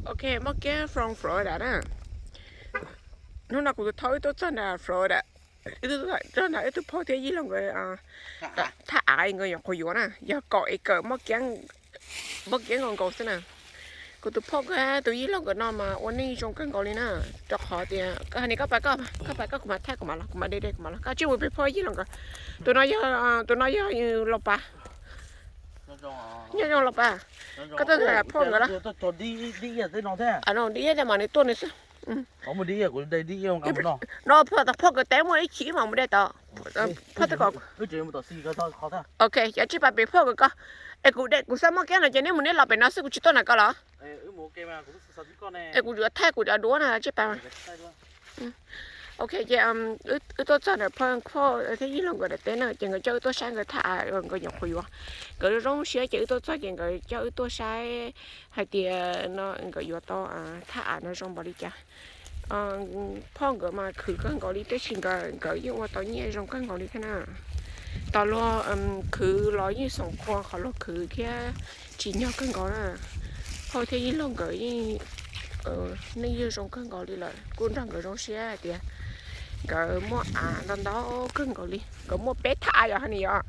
Ok, Moj Kiab from Florida na. Hnub no kuv tus thauj wb tuaj txog nram Florida, wb tuaj txog nram wb tus phauj thiab Yij Laug nkawd thaj av nkawd nyuam qhuav yuav na, yog kaum acre Moj Kiab nkaus nkaus xwb na. Kuv tus phauj thiab tus Yij Laug nkawd no mas ua neej zoo kawg nkaus li na, rau qhov tias koj hais ni, koj pais koj, koj pais koj, kuv mam thaij kuv mam los, kuv mam de de kuv mam los, koj tsis mus pem phauj Yij Laug nkawd. Tus no yog, tus no yog Los Pas. Nyob zoo Los Pas. Koj tuaj phauj nkawd los? Dib iab mas nws tuaj nws xwb. No phauj, phauj nkawd teb muaj ib chim mas mus de tod. Phauj twb kom, ok, cov tsij pas pem phauj nkawd ko. Es kuv de kuv xab Moj Kiab no ces neb mus neb los pem no xwb, kuv tsis tuaj nram ko los? Es kuv yuav thaij kuv cov duab no tsij pas. Ok, ces wb tuaj txog ntawm phauj thiab Yij Laug nkawd daim teb na, ces nkawd coj wb tuaj saib nkawd thaj av nkawd nyuam qhuav yuav. Nkawd zoo siab ces wb tuaj txog ces nkawd coj wb tuaj saib hais tias no nkawd yuav tau thaj av no zoo npaum li cas. Phauj nkawd mas khwv kawg nkaus li, tab sis nkawd, nkawd yeej ua tau nyiaj zoo kawg nkaus li thiab na. Tau luag khwv los yeej xoom qhua qhov luag khwv thiab, tsim nyog kawg nkaus na. Phauj thiab Yij Laug nkawd yeej, neej yeej zoo kawg nkaus li lawm, kuj nrog nkawd zoo siab hais tias nkawd muaj av ntau ntau kawg nkaus li, nkawd muaj peb thaj av yom, hais ni yom.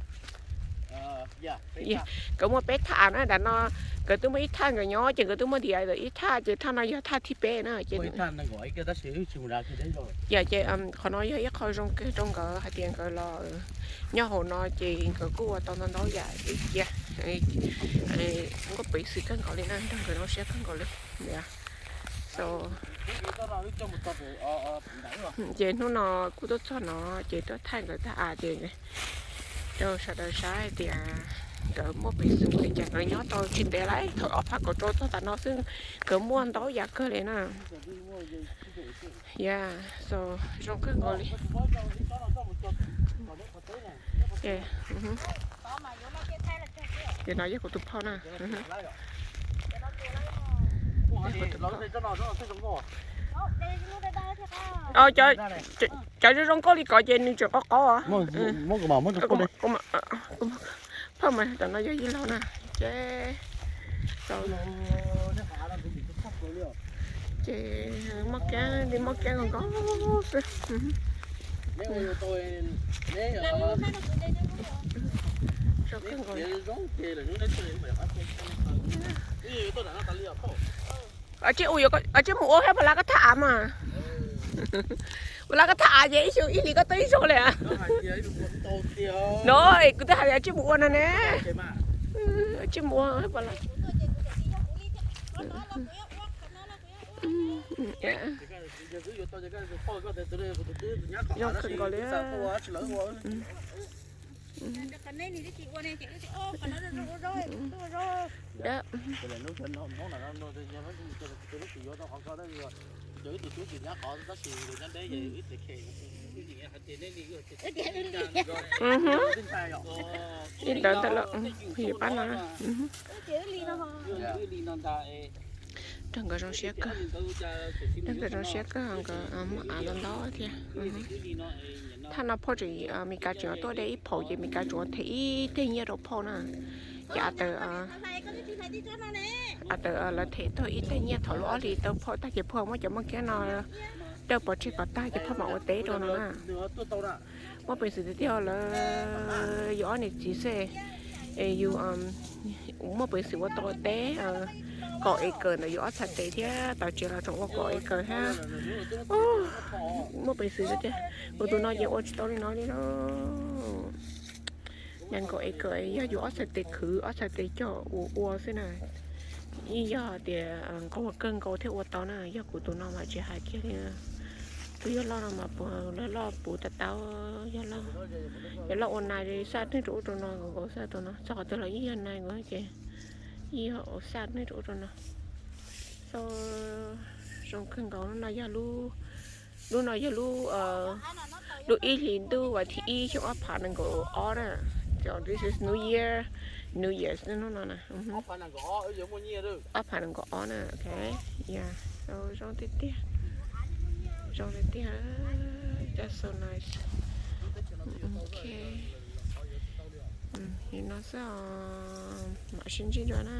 Nkawd muaj peb thaj av na, nram no nkawd twb muaj ib thaj nkawd nyob ces nkawd twb muaj diav ib thaj, ces thaj no yog thaj thib peb na. Ces qhov no yog ib qho zoo kawg rau nkawd hais tias nkawd los nyob hauv no ces nkawd kuj ua tau ntau ntau yam cia, muaj peev xwm kawg nkaus li na, nrog nkawd zoo siab kawg nkaus li. Ces hnub no kuj tuaj txog no ces tuaj thaij nkawd thaj av ces rau sawv daws saib hais tias nkawd muaj peev xwm li cas, nkawd nyob tau tsis ntev lawm, thaum ob phav kaum rau txog tam no xwb nkawd muaj ntau yam kawg li na. Yeah, so zoo kawg nkaus li. Ces no yog kuv tus phauj na. Cov zoo zoo nkauj li ko ces nws tseem qab qab. Phauj mas tam no yog Yij Laug na. Ces ces Moj Kiab li Moj Kiab nkaus nkaus xwb. Tsij ua, tsij mus ua thiab, pas lab koj thaj av mas. Pas lab koj thaj av ces ib xyoo ib hlis koj tuaj ib zaug li. No, kuv twb hais tias tsij mus ua no ne. Tsij mus ua pas lab. Zoo kawg nkaus li. Ib ntawd ntawd los yog pab no. Nrog nkawd zoo siab kawg, nrog nkawd zoo siab kawg, nkawd muaj av ntau ntau thiab. Thaj no phauj tseem, Mes Kas tseem tuaj de ib phaum ces Mes Kas tseem them ib teg nyiaj rau phauj na. Ces a taws, a taws lawv them tau ib teg nyiaj thaum lub ob hlis tau phauj tag ces phauj muab cov Moj Kiab no dawj pov tseg kom tag ces phauj mam ua teb rau no na. Muaj peev xwm tiag tiag lawm, yus ob niam txiv xwb, yus muaj peev xwm ua tau teb kaum acre ntawm yus ob txhais tes thiab, tau tsev los tseem ua kaum acre thiab. Muaj peev xwm tiag tiag. Kuv tus no ces ua tsis tau li no li lauj. Nees nkaum acre yog yus ob txhais tes khwv, ob txhais tes cog ua ua xwb na. Yeej yog tias nqua kawg nkaus thiaj ua tau na, yog kuv tus no mas tsis hais kiag li. Tus yawg loj no mas puas loj loj puv tas tau, yawg loj, yawg loj ua nais li xaj neeg rau ub rau no nkaus xwb tus no, txog qhov twg los yeej yog nais nkaus ces yeej yog ua xaj neeg rau ub rau no. Zoo kawg nkaus, lub no yog lub, lub no yog lub, lub ib hlis ntuj vas thib ib xyoo ob phav nees nkaum ob na. This is New Year, New Year's hnub no na. Ob phav nees nkaum ob na, ok. Zoo tiag tiag, zoo tiag tiag, just so nice. Ok, li no xwb os, mam sib ntsib dua na.